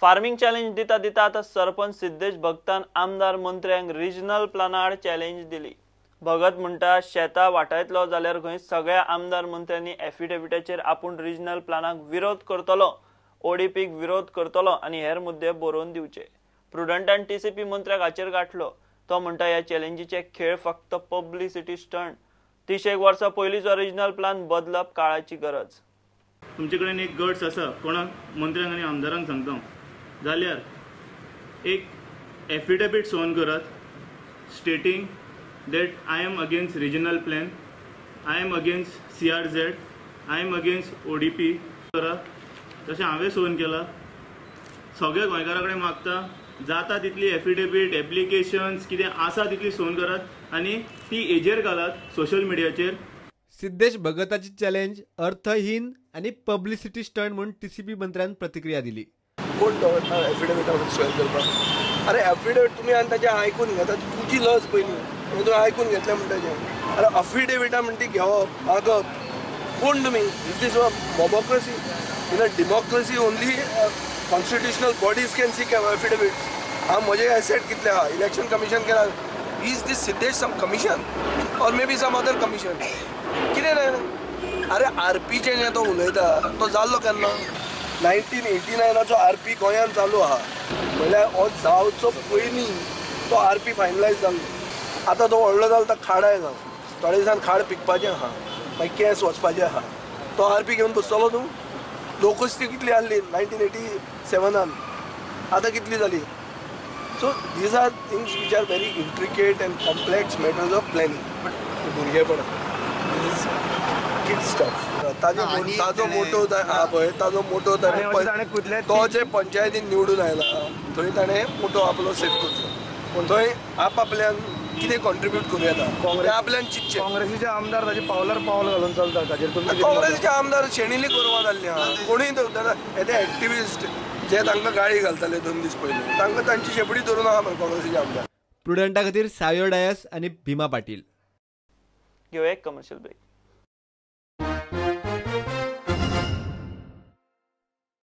Farming challenge दिता दिता आतां सरपंच सिद्धेश भगतान आमदार मंत्र्यांक रिजनल प्लाना आड चॅलेंज दिली. भगत म्हणटा शेतां वाटायतलो जाल्यार खंय सगळ्या आमदार मंत्र्यांनी एफिडेविटाचेर आपूण रिजनल प्लानाक विरोध करतलो, ओडीपीक विरोध करतलो आनी हेर मुद्दे बरोवन दिवचे. प्रुडंटान टीसीपी मंत्र्याक हाचेर गाठलो. तो म्हणटा ह्या चॅलेंजीचे खेळ फक्त पब्लिसिटी स्टंट. 30 वर्सां पयलींचो रिजनल प्लान बदलप काळाची गरज. तुमचे कडेन एक गट्स आसा, कोणाक मंत्र्यांक आनी आमदारांक सांगता जाल्यार एक एफिडेवीट सोन करात stating that I am against regional plan, I am against CRZ, I am against ODP करा. तशें हांवें सोन केलां. सगळ्या गोंयकारां कडेन मागता जाता तितली एफिडेवीट एप्लिकेशन्स कितें आसा तितली सोन करात आनी ती हेजेर घालात सोशल मिडियाचेर. सिद्धेश भगताची चॅलेंज अर्थहीन आनी पब्लिसिटी स्टंट म्हूण टीसीपी मंत्र्यान प्रतिक्रिया दिली. कोण तो एफिडेविटा स्वेल करपाक? अरे एफिडेवीट तुमी आनी ताचें आयकून घेता, तुजी लज पयलीं तुवें आयकून घेतलें म्हणटा तें. अरे अफिडेविटा म्हणटी घेवप मागप कोण तुमी? Is this a mobocracy? In a democracy only constitutional bodies can seek affidavits. हांव म्हजे एसेट कितले आहा, इलेक्शन कमिशन केला. Is this Siddhesh some commission or may be some other commission? कितें न्हय. अरे आरपीचें जें तो उलयता तो जाल्लो केन्ना? 1989 आरपी गोंयांत चालू आहा, म्हणल्यार हो जावचो पयलीं तो आरपी फायनलायज जाल्लो. आतां तो व्हडलो जालो, खाड आयला, थोड्या दिसान खाड पिकपाचें आहा, मागीर केंस वचपाचें आहा. तो आरपी घेवन बसतलो तूं? लोकस्ती कितली आहली 1987, आतां कितली जाली? So these are things which are very intricate and complex matters of planning. But भुरगेपण is kid stuff. ताजो मोटो आहा पळय, ताजो मोटो ताणें तो जे पंचायतीन निवडून आयला थंय ताणें मोटो आपलो सेट करचो, पूण थंय आपआपल्यान कितें कॉन्ट्रिब्यूट करूं येता तें आपल्यान चिंतचें. काँग्रेसीचे आमदार ताचे पावलार पावल घालून चलता, ताचेर काँग्रेसीचे आमदार शेणिल्ली गोरवां जाल्लीं आहा. कोणूय हे एक्टिविस्ट जे तांकां गाळी घालताले 2 दीस पयलीं, तांकां तांची शेपडी धरून आहा मरे काँग्रेसीचे आमदार. प्रुडंटा खातीर सायो डायस आनी भीमा पाटील. घेवया एक कमर्शियल ब्रेक.